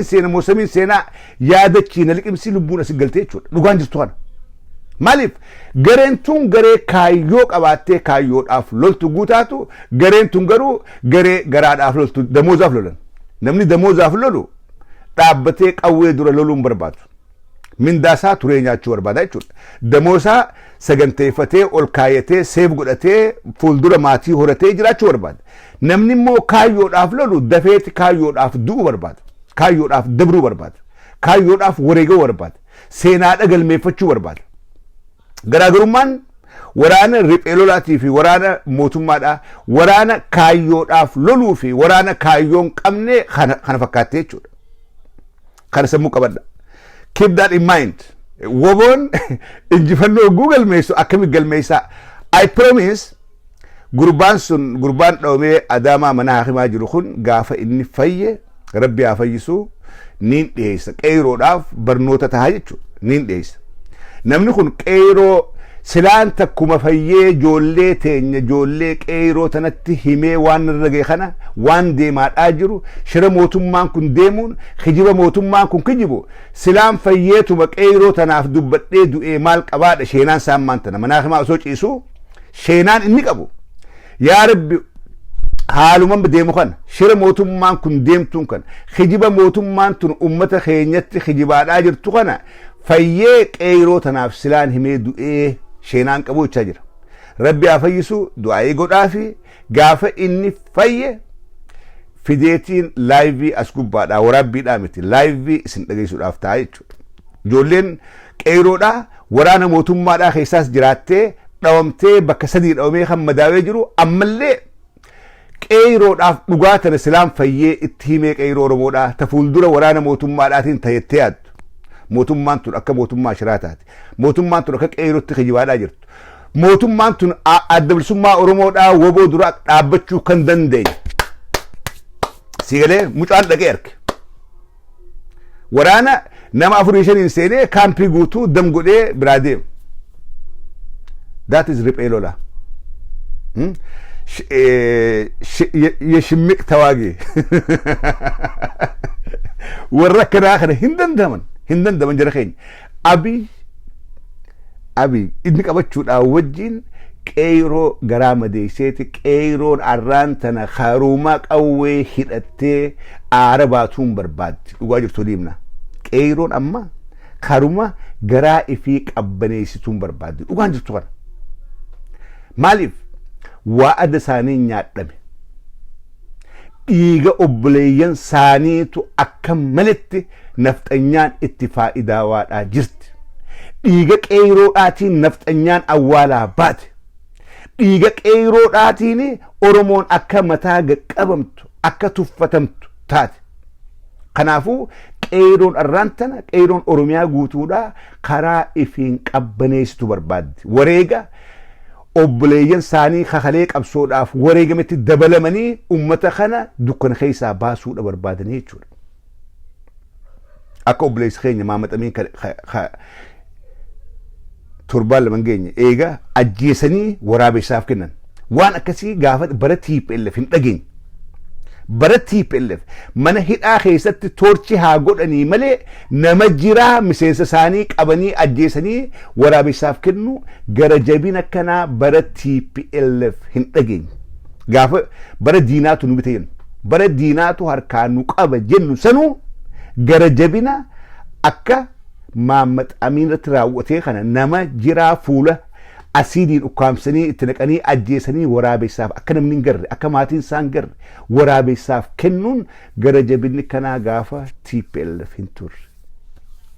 Seena moo samiin seenaa yaadachiina liqimsii lubbuun asi galtee jechuudha. Dhugaan jirtu kana. Maaliif gareen tun garee kaayyoo qabaattee kaayyoodhaaf loltu guutaatu, gareen tun garuu garee garaadhaaf loltu, damoozaaf lolan. Namni damoozaaf lolu dhaabbatee qawwee dura loluun barbaadu. Mindaasaa turee nyaachuu barbaada jechuudha. Damoosaa saganteeffatee, ol kaayatee, seef godhatee, fuuldura maatii horatee jiraachuu barbaada. Namni immoo kaayyoodhaaf lolu dafeeti kaayyoodhaaf du'uu barbaada. Kaayyoodhaaf dabruu barbaada. Kaayyoodhaaf wareegamuu barbaada. Seenaadha galmeeffachuu barbaada. Garaagarummaan waraana riphee lolaatii fi waraana mootummaadhaa, waraana kaayyoodhaaf loluu fi waraana kaayyoon qabne kana fakkaattee jechuudha. Kana sammuu qabadha. Keep that in mind. Woboon injifannoo hogguu galmeessu akkamitti galmeessaa? I promise, gurbaan sun, gurbaan dhawamee Adaamaa mana hakimaa jiru kun, gaafa inni fayye, Rabbi haa fayyisu, niin dhiyeessa. Qeeroodhaaf barnoota tahaa jechuudha. Niin dhiyeessa. Namni kun qeeroo silaan takkuma fayyee ijoollee teenya, ijoollee qeeroo tanatti himee waan irra ga'e kana, waan deemaadhaa jiru, shira mootummaan kun deemuun, kijiba mootummaan kun kijibu, silaan fayyeetuma qeeroo tanaaf dubbadhee du'ee maal qabaadha. Sheenaan isaan maan tana manaa himaa osoo ciisu sheenaan inni qabu, yaa Rabbi, haaluma deemu kana, shira mootummaan kun deemtuun kana, kijiba mootummaan tun ummata keenyatti kijibaadhaa jirtu kana fayyee qeeroo tanaaf silaan himee du'ee sheenaan qabu jechaa jira. Rabbi haa fayyisu, du'aa'ii godhaa fi gaafa inni fayye fideetiin live as gubbaadhaa, waraabbiidhaa miti, live isin dhageessuudhaaf ta'a jechuudha. Ijoolleen qeeroodhaa waraana mootummaadhaa keessaas jiraattee dhawamtee, bakka sadii dhawamee kan madaawee jiru, ammallee qeeroodhaaf dhugaa tana silaan fayyee itti himee, qeeroo Oromoodhaa ta fuuldura waraana mootummaadhaatiin tayettee yaaddu. Mootummaan tun akka mootummaa shiraa taate. Mootummaan tun akka qeerootti kijibaadhaa jirtu. Mootummaan tun Adda Bilisummaa Oromoodhaa, woboo dura dhaabbachuu kan dandeenye. Siigalee mucaan dhaqee arge. Waraana nama afurii shaniin seenee kaampii guutuu dam godhee biraa deema. That is riphee lolaa. የሽምቅ ተዋጊ warra akkanaa kana hin danda'aman, hin danda'aman jara keenya. Abiy inni qabachuudhaan wajjin qeeroo garaa madeesseeti, qeeroon arraan tana karuma qawwee hidhattee aara baatuun barbaaddi. Dhugaa jirtu deemna. Qeeroon amma karuma garaa ifii qabbaneessituun barbaaddi. Dhugaan jirtu kana. Maaliif? Waa'ada isaanii nyaadhame. Dhiiga obboleeyyan isaaniitu akka maletti nafxanyaan itti faayidaa jirti. Dhiiga qeeroodhaatiin nafxanyaan awwaalaa baate. Dhiiga qeeroodhaatiin Oromoon akka mataa gaqqabamtu, akka tuffatamtu taate. Kanaafuu qeeroon arraan tana, qeeroon Oromiyaa guutuudhaa karaa ifiin qabbaneessitu barbaaddi. Wareega obboleeyyan isaanii kakalee qabsoodhaaf wareegametti dabalamanii ummata kana dukkana keessaa baasuudha barbaadanii jechuudha. Akka obboleessi keenya maamaxamii torbaan lama geenye eega ajjeesanii waraabessaaf kennan. Waan akkasii gaafa bara TPLF hin dhageenye. Bara TPLF mana hidhaa keessatti torture haa godhanii malee, nama jiraa miseensa isaanii qabanii ajjeesanii waraabessaaf kennu, gara jabina akkanaa bara TPLF hin dhageenye. Gaafa bara diinaatu nu bite jennu, bara diinaatu harkaa nu qaba jennu sanuu, gara jabina akka Maammat Amiin irratti raawwatee kana, nama jiraa fuula asiidiin ukkaamsanii itti naqanii ajjeesanii waraabessaaf, akka namni hin garre, akka maatiin isaa hin garre waraabessaaf kennuun, gara jabinni kanaa gaafa TPLF hin turre.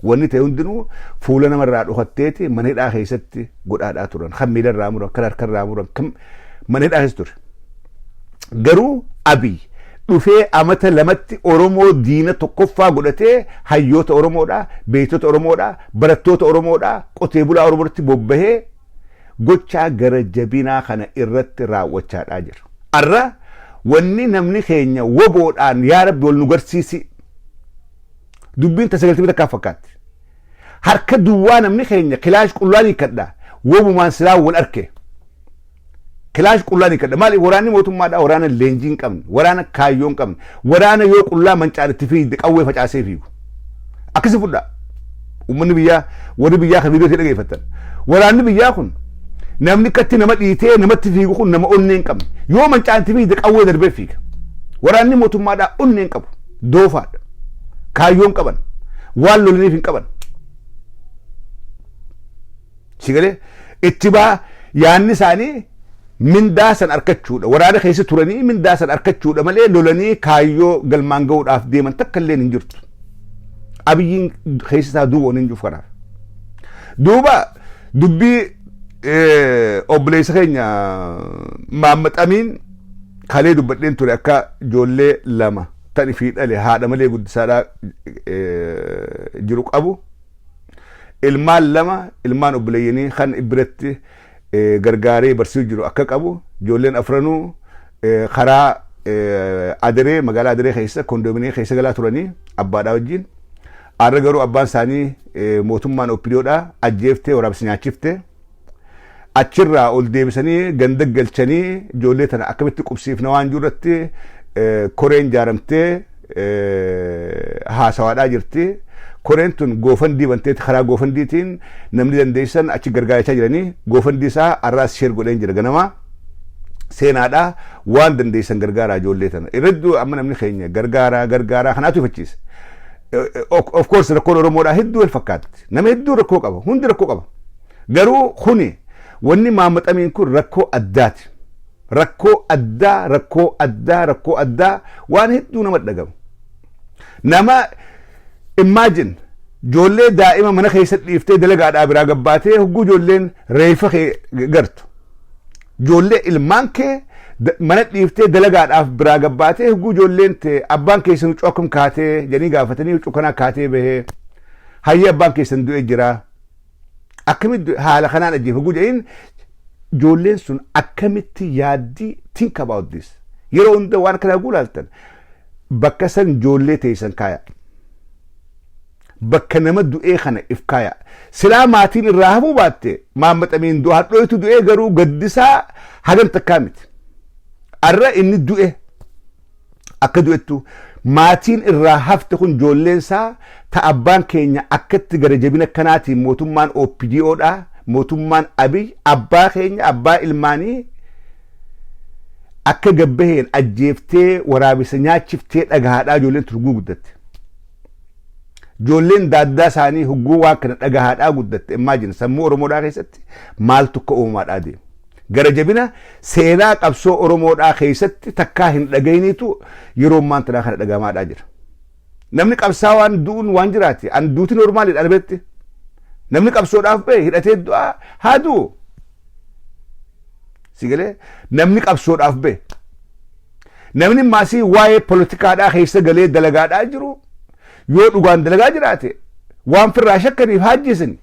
Wanni ta'e hundinuu fuula namarraa dhokatteeti mana hidhaa keessatti godhaadhaa turan. Kan miilarraa muran, kan harkarraa muran, kan mana hidhaa keessa ture. Garuu Abiy dhufee amata 2tti Oromoo diina tokkoffaa godhatee hayyoota Oromoodhaa, beektota Oromoodhaa, barattoota Oromoodhaa, qotee bulaa Oromooti bobbahee gochaa gara jabinaa kana irratti raawwachaadhaa jira. Arra wanni namni keenya woboodhaan, yaa Rabbi wal nu garsiisi, dubbiin ta 91 fakkaatti. Harka duwwaa namni keenya kilaash qullaan hiikkadha. Wobumaan silaa wal arke. Kilaash qullaan hiikadha. Maali? Waraanni mootummaadhaa waraana leenjii hin qabne, waraana kaayyoo hin qabne, waraana yoo qullaa mancaan itti fiigde qawwee facaasee fiigu. Akkasi fudhaa. Uummanni biyyaa, warri biyyaa kan viidiyoo dhageeffattan. Waraanni biyyaa kun, namni akkatti nama dhiitee namatti fiigu kun, nama onnee hin qabne. Yoo mancaan itti fiigde qawwee darbee fiiga. Waraanni mootummaadhaa onnee hin qabu. Doofaadha. Kaayyoo hin qaban. Waan lolaniif hin qaban. Sigalee itti baa, yaanni isaanii mindaa san argachuudha. Waraana keessa turanii mindaa san argachuudha malee lolanii kaayyoo galmaan gahuudhaaf deeman takka illee hin jirtu. Abiyyiin keessa isaa duuba hin jiru kanaaf. Duuba dubbii obboleessa keenya Maammaxamiin kalee dubbadheen ture, akka ijoollee lama tan ifii dhale haadha malee guddisaadhaa jiru qabu. Ilmaan lama, ilmaan obboleeyyanii kan biratti gargaaree barsiisuu jiru akka qabu, ijoolleen afranuu karaa Adaree, magaalaa Adaree keessa kondominiyeemii keessa galaa turanii abbaadhaa wajjin. Har'a garuu abbaan isaanii mootummaan OPDOdhaa ajjeeftee waraabsi nyaachiftee achirraa ol deebisanii ganda galchanii, ijoollee tana akkamitti qubsiifna waan jiru irratti koreen jaaramtee haasawaadhaa jirti. Koreen tun GoFundMe banteeti, karaa GoFundMetiin namni dandeessan achi gargaarachaa jiranii. GoFundMe isaa har'aas share godheen jira ganamaa. Seenaadhaa waan dandeessan gargaaraa ijoollee tana. Irratti amma namni keenya gargaaraa gargaaraa kanaatu ifachiisa. Of course, rakkoon Oromoodhaa hedduu wal fakkaatti. Nama hedduu rakkoo qaba. Hundi rakkoo qaba. Garuu kuni, wanni maamaxamiin kun rakkoo addaati. Rakkoo addaa, rakkoo addaa, rakkoo addaa, waan hedduu nama dhagamu. Nama imagine, ijoollee daa'ima mana keessa dhiiftee dalagaadhaa biraa gabbaatee hogguu ijoolleen reefa kee gartu. Ijoollee ilmaan kee mana dhiiftee dalagaadhaaf biraa gabbaatee hogguu ijoolleen ta'e, "Abbaan keessan huccuu akkam kaatee?" jedhanii gaafatanii, "Huccuu kanaa kaatee bahee." "Hayyee, abbaan keessan du'ee jira. Akkamitti haala kanaan ajjeefa?" hogguu jedhaniin, ijoolleen sun akkamitti yaaddii? Think about this. Yeroo hunda waan kana gulaaltan, bakka san ijoollee teessan kaaya. Bakka nama du'ee kana if kaaya. Silaa maatiin irraa hafuu baatte, maammaxamiin du'a hadhooytu du'ee garuu gaddisaa hagam takkaa miti. Arra inni du'e akka du'ettu maatiin irraa hafte kun, ijoolleen isaa ta abbaan keenya akkatti gara jabina kanaatiin mootummaan OPDOdha, mootummaan Abiy abbaa keenya, abbaa ilmaanii akka gabbaheen ajjeeftee waraabessa nyaachiftee dhagahaadhaa ijoolleen turguu guddatte. Ijoolleen daaddaa isaanii hogguu waan kana dhagahaadhaa guddatte, imagine sammuu Oromoodhaa keessatti maaltu akka uumamaadhaa deema. Gara jabina seenaa qabsoo Oromoodhaa keessatti takkaa hin dhagayiniitu yeroo ammaan tanaa kana dhagamaadhaa jira. Namni qabsaawaan du'uun waan jiraati. An duuti normalidha albeetti. Namni qabsoodhaaf ba'e hidhatee du'aa haa du'u. Si galee? Namni qabsoodhaaf ba'e. Namni maasii waa'ee poolitikaadhaa keessa galee dalagaadhaa jiru yoo dhugaan dalagaa jiraate, waan firraa shakkaniif haajjisani.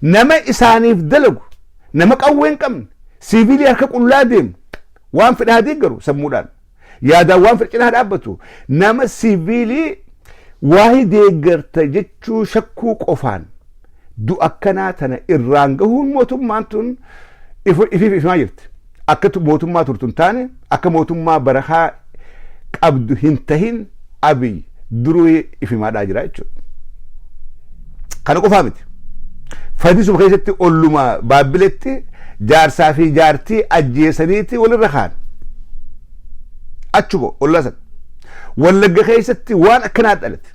Nama isaaniif dalagu, nama qawwee hin qabne, siivilii harka qullaa deemu, waan fedhaa deeggaru, sammuudhaan yaadaan waan fedha cinaa dhaabbatu, nama siivilii waa'ee deeggarta jechuu shakkuu qofaan du'a akkanaa tana irraan gahuun, mootummaan tun ifiif ifimaa jirti. Akka mootummaa turtu hin taane, akka mootummaa barakaa qabdu hin tahin, Abiy duruu ifimaadhaa jira jechuudha. Kana qofaa miti. Fadisuma keessatti olluma Baabbiletti jaarsaa fi jaartii ajjeesaniiti walirra kaan. Achuma ollaa sana. Wallagga keessatti waan akkanaa dhalate.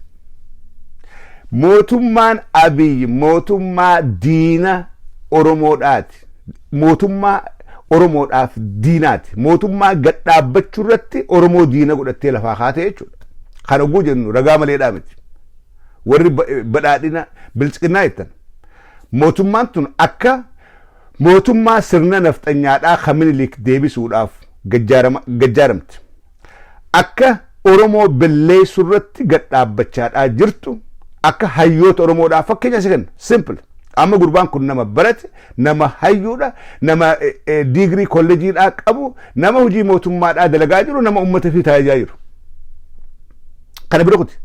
Mootummaan Abiy mootummaa diina Oromoodhaati. Mootummaa Oromoodhaaf diinaati. Mootummaa gad dhaabbachuu irratti Oromoo diina godhattee lafaa kaatee jechuudha. Kana oguu jennu ragaa maleedhaa miti. Warri badhaadhina biltsiqinnaa jettan. Mootummaan tun akka mootummaa sirna nafxanyaadhaa kan Minilik deebisuudhaaf gajjaaramte. Akka Oromoo balleessuu irratti gad dhaabbachaadhaa jirtu, akka hayyoota Oromoodhaa fakkeenya isa kenna. Simple. Amma gurbaan kun nama barate, nama hayyuudha, nama diigrii kolleejiidhaa qabu, nama hojii mootummaadhaa dalagaa jiru, nama uummata fi tajaajilaa jiru. Kana bira kuti.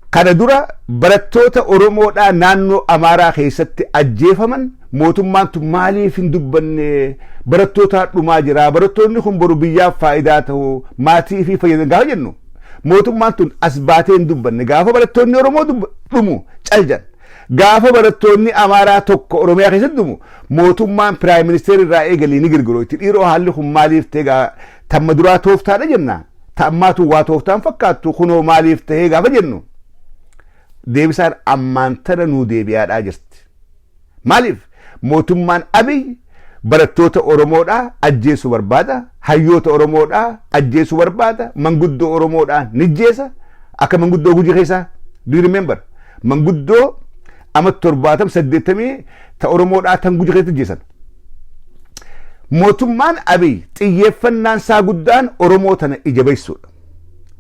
Kana dura barattoota Oromoodhaa naannoo Amaaraa keessatti ajjeefaman Mootummaan tun maaliif hin dubbanne? Barattootaa dhumaa jira, barattoonni kun boru biyyaaf faayidaa ta'u, maatii fi fayyadan gaafa jennu, mootummaan tun as baatee hin dubbanne. Gaafa barattoonni Oromoo dhumu caljan, gaafa barattoonni Amaaraa tokko Oromiyaa keessatti dhumu, mootummaan prime minister irraa eegalii ni girgiroo itti. Dhiiroo, haalli kun maaliif ta'e? Tamma duraa tooftaadha jenna, ta'ammaatu waa tooftaan fakkaattu. Kunoo maaliif ta'ee gaafa jennu, deebisaan ammaan tana nuu deebi'aadhaa jirti. Maaliif mootummaan Abiy barattoota Oromoodhaa ajjeesuu barbaada, hayyoota Oromoodhaa ajjeesuu barbaada, manguddoo Oromoodhaa nijjeessa? Akka manguddoo Gujii keessaa, do you remember, manguddoo ama 70 80 ta Oromoodhaa tan Gujii keessatti ajjeesan? Mootummaan Abiy xiyyeeffannaan isaa guddaan Oromoo tana ija baysuudha.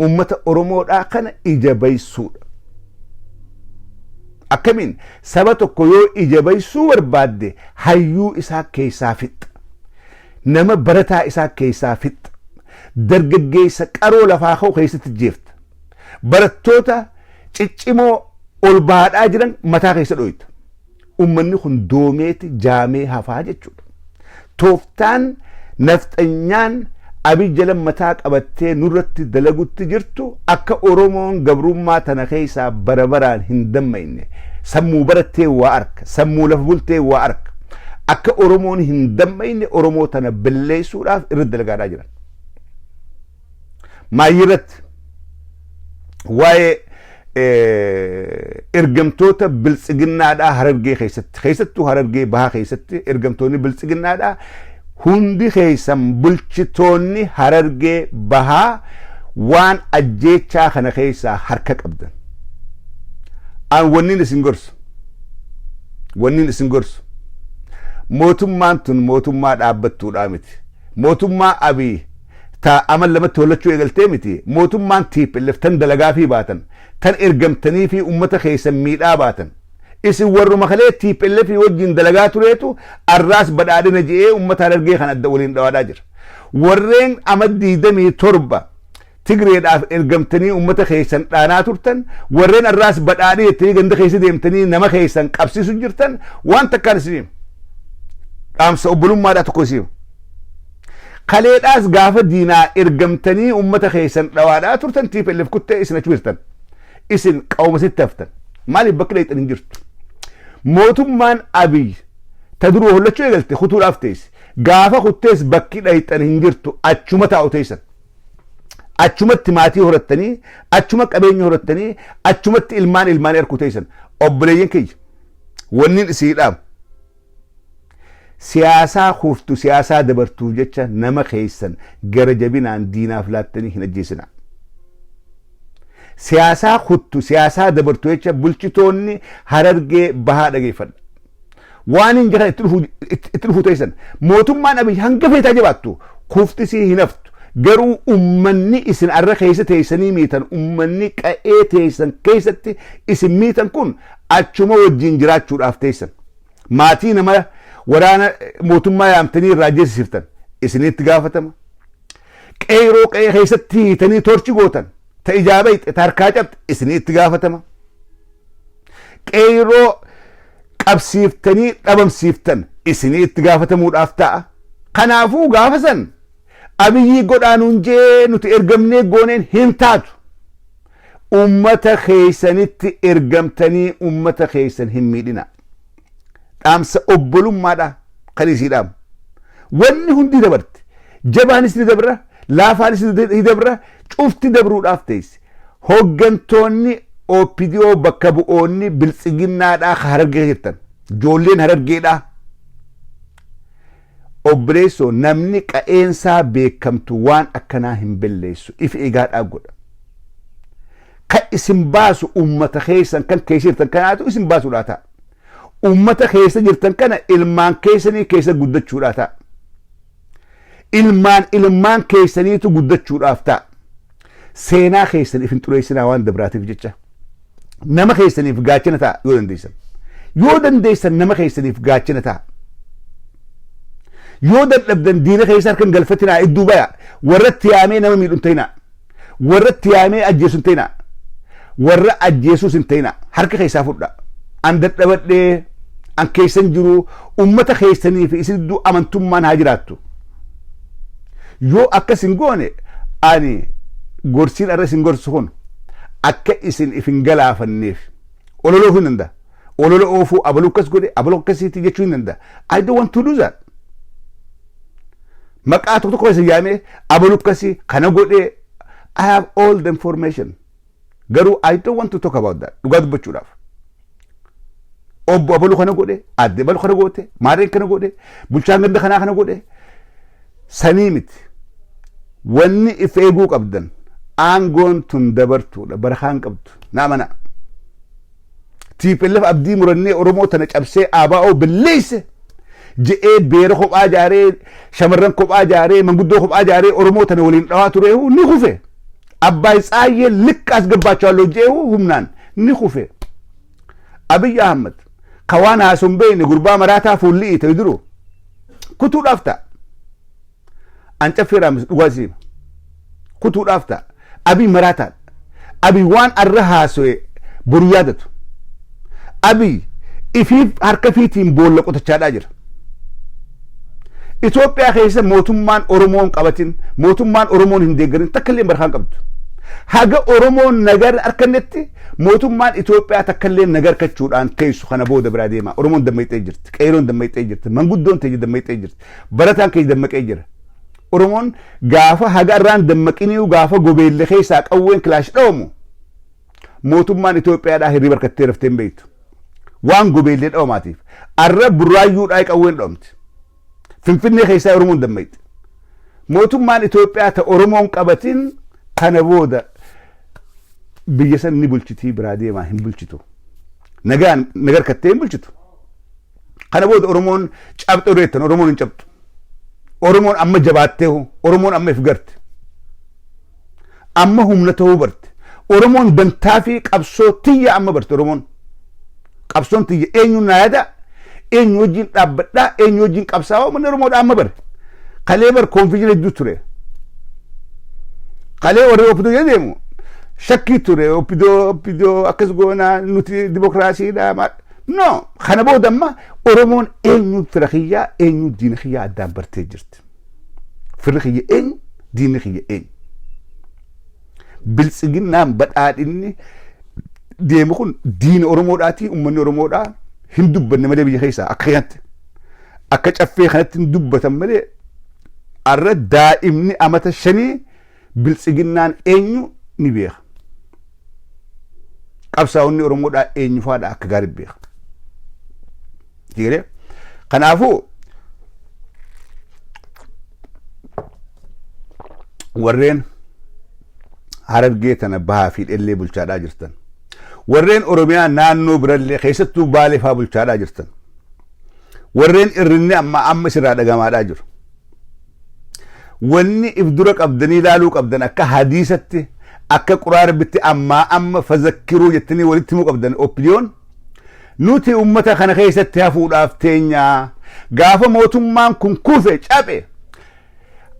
Uummata Oromoodhaa kana ija baysuudha. Akkamiin? Saba tokko yoo ija baysuu barbaadde, hayyuu isaa keessaa fixxa. Nama barataa isaa keessaa fixxa. Dargaggeessa qaroo lafaa ka'u keessatti jeefta. Barattoota ciccimoo ol baadhaa jiran mataa keessa dhoyta. Uummanni kun doomeeti jaamee hafaa jechuudha. Tooftaan nafxanyaan Abiy jala mataa qabattee nurratti dalagutti jirtu, akka Oromoon gabrummaa tana keessaa bara baraan hin dammayne, sammuu barattee waa arka, sammuu lafa bultee waa arka, akka Oromoon hin dammayne, Oromoo tana balleessuudhaaf irratti dalagaadhaa jiran. Maayyii irratti waa'ee ergamtoota Biltsiginnaadhaa Harargee keessatti, keessattuu Harargee Bahaa keessatti, ergamtoonni Biltsiginnaadhaa hundi keessan, bulchitoonni Harargee Bahaa, waan ajjeechaa kana keessaa harka qabdan. An wannin isin gorsu, mootummaan tun mootummaa dhaabbattuudhaa miti. Mootummaa Abiy ta amal lamatti hollachuu eegaltee miti. Mootummaan TPLF tan dalagaa fi baatan, tan ergamtanii fi ummata keessan miidhaa baatan. Isin warruma kalee TPLF wajjin dalagaa tureetu arraas badhaadhina je'ee ummata Harargee kan adda waliin dhawaadhaa jira. Warreen ama 27 Tigreedhaaf ergamtanii ummata keessan dhaanaa turtan, warreen arraas badhaadhii jettanii ganda keessa deemtanii nama keessan qabsiisu jirtan, waan takkaan isin dhaamsa obbolummaadhaa tokko isin. Kaleedhaas gaafa diinaa ergamtanii ummata keessan dhawaadhaa turtan, TPLF kuttee isin achi jirtan. Isin qawma sitti haftan. Maaliif? Bakki dheexan hin jirtu. Mootummaan Abiy ta duruu hollachuu eegalte kutuudhaaf teessi. Gaafa kuttees bakki dheexan hin jirtu, achuma taa'u teessan. Achumatti maatii horattanii, achuma qabeenya horattanii, achumatti ilmaan ilmaan erkuu teessan. Obboleeyyan kiyya, wannin isii dhaamu, siyaasaa kuuftu, siyaasaa dabartuuf jecha nama keessan gara jabinaan diinaaf laattanii hin ajjeesina. Siyaasaa kuttu, siyaasaa dabartu jecha, bulchitoonni Harargee Bahaa dhageeffadha. Waan hin jiran itti dhufu teessan. Mootummaan Abiy hanga feetaa jabaattu kuftisii hin haftu. Garuu ummanni isin arra keessa teessanii miitan, ummanni qa'ee teessan keessatti isin miitan kun achuma wajjin jiraachuudhaaf teessan. Maatii nama waraana mootummaa yaamtanii irraa ajjeesisiftan isinitti gaafatama. Qeeroo qe'ee keessatti hiitanii torchi gootan, ta ijaa bayxe, ta harkaa cabxe, isinitti gaafatama. Qeeroo qabsiiftanii dhabamsiiftan isinitti gaafatamuudhaaf ta'a. Kanaafuu gaafa san Abiyyii godhaanuun jee nuti ergamnee gooneen hin taatu. Ummata keessanitti ergamtanii ummata keessan hin miidhina. Dhaamsa obbolummaadha kan isii dhaamu. Wanni hundi dabarte. Jabaanis ni dabra, laafaanis ni dabra, cufti dabruudhaaf teessi. Hoggantoonni OPDO, bakka bu'oonni Biltsiginnaadhaa Harargee jirtan. Ijoolleen Harargeedhaa. Obboleessoo, namni qa'eensaa beekamtu waan akkanaa hin belleessu, if eegaadhaa godha. Kan isin baasu ummata keessan kan keessa jirtan kanaatu isin baasuudhaa ta'a. Ummata keessa jirtan kana ilmaan keessanii keessa guddachuudhaa ta'a. Ilmaan ilmaan keessaniitu guddachuudhaaf ta'a. Seenaa keessan if hin xureessinaa waan dabraatiif jecha. Nama keessaniif gaachana ta'a yoo dandeessan. Yoo dandeessan nama keessaniif gaachana ta'a. Yoo dadhabdan diina keessa harka hin galfatinaa, idduu baya. Warra itti yaamee nama miidhu hin ta'inaa. Warra itti yaamee ajjeesu hin ta'inaa. Warra ajjeesuus hin ta'inaa. Harka keessaa fudhaa. An dadhabadhee An keessan jiru ummata keessanii fi isin gidduu amantummaan haa jiraattu. Yoo akkas hin goone, ani gorsiin arra isin gorsu kun akka isin if hin galaafanneef ololoo hin danda'a. Olola oofuu, abaluu akkas godhe, abaluu akkasiiti jechuu hin danda'a. I don't want to do that. Maqaa tokko tokko isin yaamee abaluu akkasii kana godhe, I have all the information. Garuu I don't want to talk about that. Dhugaa dubbachuudhaaf. Obbo abaluu kana godhe, adde abaluu kana goote, maarreen kana godhe, bulchaan ganda kanaa kana godhe. Sanii miti. Wanni if eeguu qabdan, aangoon tun dabartuudha, barakaan qabdu. Na amana. TPLF abdii murannee Oromoo tana cabsee ABO balleesse je'ee beera kophaa jaaree, shamarran kophaa jaaree, manguddoo kophaa jaaree Oromoo tana waliin dhawaa tureehu ni kufe. Abbaay Tsaayyee likka as gabbaachawalloo je'eehu humnaan ni kufe. Abiy Ahmad ka waan haasoo hin beekne, gurbaa maraataa fuulli ta'e duru kutuudhaaf ta'a. An caffee raamis dhugaa siima. Kutuudhaaf ta'a. Abiy maraataadha. Abiy waan arra haaso'e boru yaadatu. Abiy ifiif harka fiitiin boolla qotachaadhaa jira. Itoophiyaa keessa mootummaan Oromoon qabatin, mootummaan Oromoon hin deeggarin takka illee barkaan qabdu. Haga Oromoon nagar harkannetti mootummaan Itoophiyaa takka illee nagar kachuudhaan teessu kana booda biraa deema. Oromoon dammaqxee jirti. Qeeroon dammaqxee jirti. Manguddoon teenya dammaqxee jirti. Barataan keenya dammaqee jira. Oromoon gaafa haga irraan dammaqinii, gaafa gobeelle keessaa qawween kilaash dhawamu, mootummaan Itoophiyaadhaa hirriba harkattee raftee hin beektu. Waan gobeellee dhawamaatiif. Arra Burraayyuudhaa qawween dhawamti. Finfinnee keessaa Oromoon dammaqxe. Mootummaan Itoophiyaa ta Oromoon qabatin kana booda biyya san ni bulchitii biraa deemaa hin bulchitu. Nagaan nagar kattee hin bulchitu. Kana booda Oromoon cabxe odeettan, Oromoon hin cabxu. Oromoon amma jabaatteehu, Oromoon amma if garte. Amma humna ta'uu barte. Oromoon dantaa fi qabsoo tiyya amma barte Oromoon. Qabsoon tiyya eenyuun naa yaada, eenyu wajjin dhaabbadhaa, eenyu wajjin qabsaa'aa manni Oromoodhaa amma bare. Kalee bar confusion hedduu ture. Kalee warri OPDO jedhee deemu shakkii ture. OPDO, OPDO akkas goonaa, nuti dimokiraasiidha. No, kana booda amma Oromoon eenyu fira kiyyaa, eenyu diina kiyyaa addaan bartee jirti. Firri kiyya eenyu, diinni kiyya eenyu. Biltsiginnaan badhaadhinni deemu kun diina Oromoodhaati. Uummanni Oromoodhaa hin dubbanne malee, biyya keessaa akka kanatti, akka caffee kanatti hin dubbatan malee, arra daa'imni amata 5 biltsiginnaan eenyu ni beeka. Qabsaa'onni Oromoodhaa eenyu faadha akka gaarii beeka. Sigalee? Kanaafuu warreen Harargee tana bahaa fi dhellee bulchaadhaa jirtan. Warreen Oromiyaa naannoo birallee, keessattuu Baalee faa bulchaadhaa jirtan. Warreen irrinni amma amma isirraa dhagamaadhaa jiru. Wanni if dura qabdanii ilaaluu qabdan, akka hadiisatti, akka quraan Rabbitti ammaa amma fazakkiruu jettanii walitti himuu qabdan, OPDOn nuti ummata kana keessatti hafuudhaaf teenyaa, gaafa mootummaan kun kufe caphe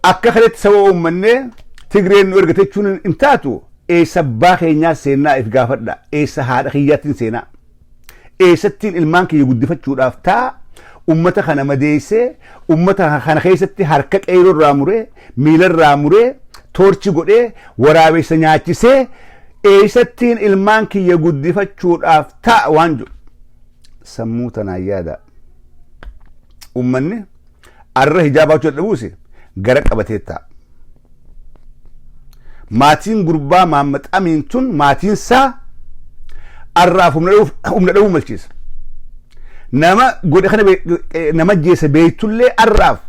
akka kanatti saba uummannee Tigreen nu ergate jechuun hin taatu. Eessa abbaa keenyaa seenaa if gaafadha? Eessa haadha kiyyaattiin seenaa? Eessattiin ilmaan kiyya guddifachuudhaaf taa ummata kana madeessee, ummata kana keessatti harka qeeroo irraa muree, miila irraa muree, toorchi godhee waraabessa nyaachisee, eessattiin ilmaan kiyya guddifachuudhaaf ta'a waan jedhu sammuu tanaan yaada. Ummanni arra hijaabaa dadhabuusi gara qabatee ta'a. Maatiin gurbaa Maammat Amiin tun, maatiin isaa arraaf humna dhabuu malchiisa. Nama godhe kana, nama jeessa beektullee arraaf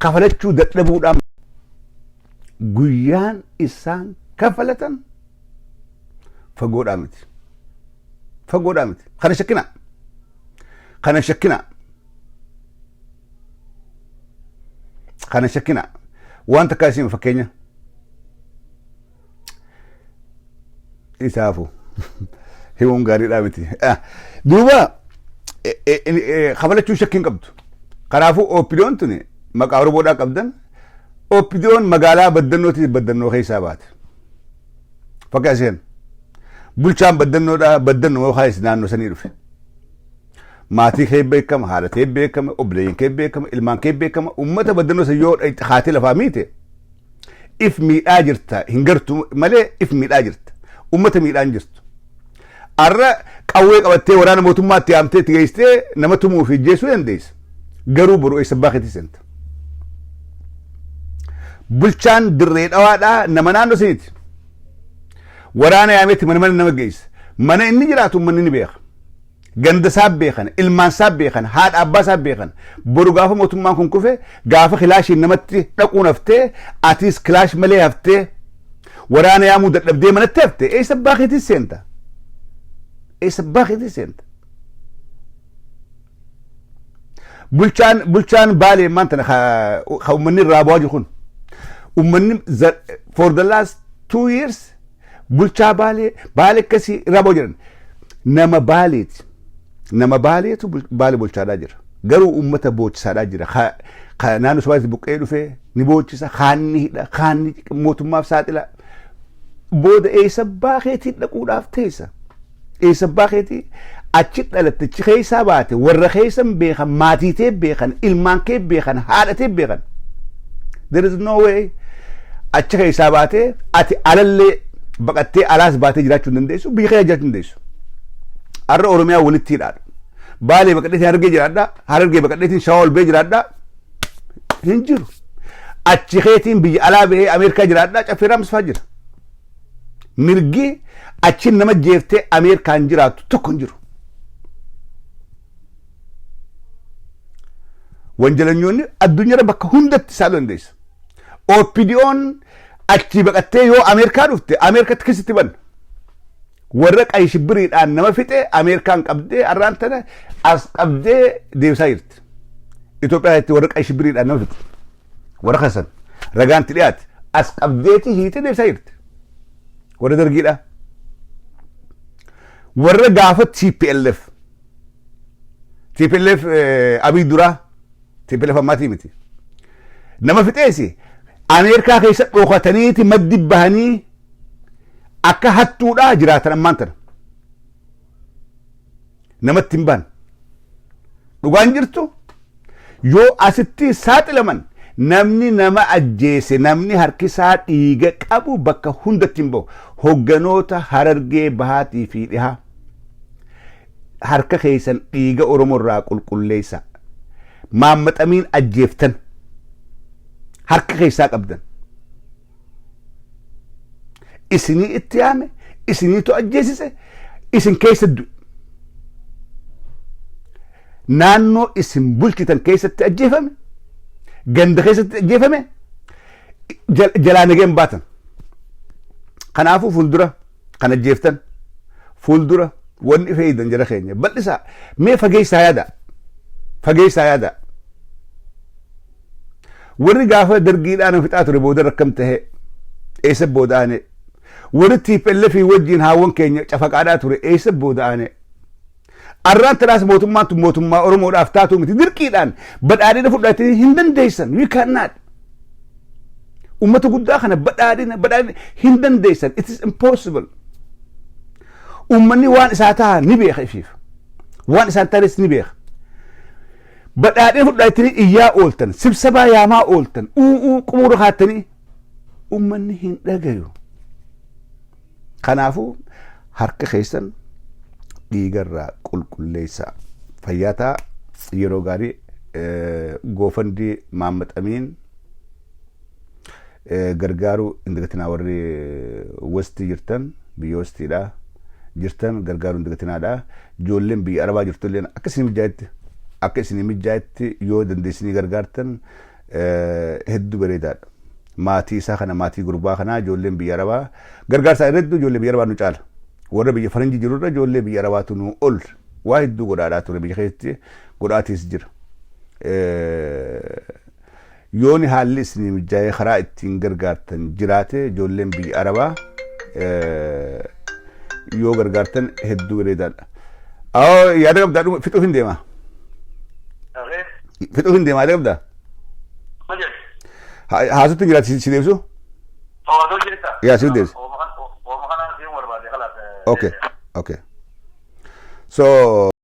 kafalachuu dadhabuudhaan, guyyaan isaan kafalatan fagoodhaa miti. Fagoodhaa miti. Kana shakkina. Kana shakkina. Kana shakkina. Waan takka isin fakkeenya. Isaafu himuun gaariidhaa miti. Duuba kafalachuu shakkiin qabdu. Kanaafuu OPDOn tuni maqaa Oromoodhaa qabdan. OPDOn magaalaa Baddannootii Baddannoo keessaa baate. Fakka isheen bulchaan Baddannoodhaa Baddannoo yookaan naannoo sanii dhufe. Maatii kee beekama, haadha kee beekama, obboleeyyan kee beekama, ilmaan kee beekama. Uummata baddannoo san yoo haatee lafaa miite, if miidhaa jirta. Hin gartu malee if miidhaa jirta. Uummata miidhaa hin jirtu. Arra qawwee qabattee waraana mootummaatti yaamtee itti geessitee nama tumuu fi jeessuu dandeessa. Garuu boru eessa abbaa keetii seenta? Bulchaan Dirree Dhawaadhaa nama naannoo saniiti. Waraana yaameetti mana mana nama geessa. Mana inni jiraatu uummanni ni beeka. Ganda isaa beekan, ilmaan isaa beekan, haadha abbaa isaa beekan. Boru gaafa mootummaan kun kufe, gaafa kilaashiin namatti dhaquun haftee, atis kilaash malee haftee, waraana yaamuu dadhabdee manatti hafte, eessa abbaa keetii seenta? Eessa abbaa keetii seenta? Bulchaan Baalee ammaan tana ka uummanni irraa bu'aa jiru kun, uummanni for the last 2 years bulchaa Baalee akkasii irraa bu'aa jiran nama Baaleeti. Nama Baaleetu Baalee bulchaadhaa jira. Garuu uummata boochisaadhaa jira. Ka naannoo Somaaliitti buqqee dhufee ni boochisa, kaan ni hidha, kaan ni mootummaaf saaxila. Booda eessa abbaa keetii dhaquudhaaf teessa? Eessa abbaa keetii achi dhalatte, achi keessaa baate, warra keessan beekan, maatii tee beekan, ilmaan kee beekan, haadha tee beekan. There is no way achi keessaa baatee ati alallee baqattee alaas baatee jiraachuu hin dandeessu, biyya keessa jiraachuu hin dandeessu. Har'a Oromiyaa walitti hidhaadha. Baalee baqadheetiin Harargee jiraadha, Harargee baqadheetiin Shawaa ol bee jiraadha. Hin jiru. Achi keetiin biyya alaa bahee Ameerikaa jiraadha, Caffee Raamsfaa jira. Mirgi achi nama jeeftee Ameerikaan jiraattu tokko hin jiru. Wanjalanyoonni addunyaarra bakka hundatti isaan dandeessa. OPDO'n achii baqattee yoo Ameerikaa dhufte, Ameerikatti keessatti banna. Warra qayyi shibbiriidhaan nama fixe Ameerikaan qabdee har'aan tana as qabdee deebisaa jirti. Itoophiyaatti warra qayyi shibbiriidhaan nama fixe. Warra kasan ragaan itti dhiyaate as qabdeeti hiitee deebisaa jirti. Warra Dargiidha. Warra gaafa TPLF. TPLF Abiy duraa, TPLF ammaatii miti. Nama fixeesi Ameerikaa keessa dhokataniiti maddi bahanii akka hattuudhaa jiraatan ammaan tana. Namatti hin baan. Dhugaan jirtu, yoo asitti saaxilaman, namni nama ajjeese, namni harkisaa dhiiga qabu bakka hundatti hin bahu. Hogganoota Harargee Bahaatii fi Dhihaa, harka keessan dhiiga Oromoo irraa qulqulleessa. Maammaxamiin ajjeeftan harka keessaa qabdan. Isinii itti yaame, isiniitu ajjeesise, isin keessa du'e. Naannoo isin bulchitan keessatti ajjeefame, ganda keessatti ajjeefame, jalaa nageen baatan. Kanaafuu fuuldura kan ajjeeftan, fuuldura wanni feeyidan jara keenya bal'isaa, mee fageessaa yaada, fageessaa yaada. Warri gaafa Dargiidhaan fixaa ture booda rakkam tahe? Eessa booda aane? Warri TPLF wajjin haawwan keenya cafaqaadhaa ture eessa booda aane? Arraan tanaas mootummaan tun mootummaa Oromoodhaaf taatu miti. Dirqiidhaan badhaadhina fudhatanii hin dandeessan. You cannot. Ummata guddaa kana badhaadhina hin dandeessan. It is impossible. Ummanni waan isaa ta'a ni beeka ifiif. Waan isaan ta'anis ni beeka. Badhaadhina fudhatanii iyyaa ooltan, sibsabaa yaamaa ooltan, u'uu qumuura kaattanii, ummanni hin dhagayu. Kanaafuu harka keessan dhiigarraa qulqulleessaa. Fayyaa ta'a, yeroo gaarii. GoFundMe maammaxamiin gargaaruu hin dagatinaa. Warri westii jirtan, biyya westiidha jirtan, gargaaruu hin dagatinaadha. Ijoolleen biyya Arabaa jirtu illee akka isin mijaa'etti yoo dandeessanii gargaartan hedduu bareedaadha. Maatii isaa kana, maatii gurbaa kanaa, ijoolleen biyya Arabaa gargaarsaa hedduu, ijoollee biyya Arabaa nu caala. Warra biyya faranjii jirurra ijoollee biyya Arabaatu nu ol waa hedduu godhaadhaa ture, biyya keessatti godhaatiis jira. Yooni haalli isinii mijaa'ee karaa ittiin gargaartan jiraate, ijoolleen biyya Arabaa yoo gargaartan hedduu bareedaadha. Yaada qabdaa? Dhuma fixuuf hin deema. Fixuuf hin deema, yaada qabdaa? Haasutti jiraati, si deebisu? Yaa, si deebisa. Okay. So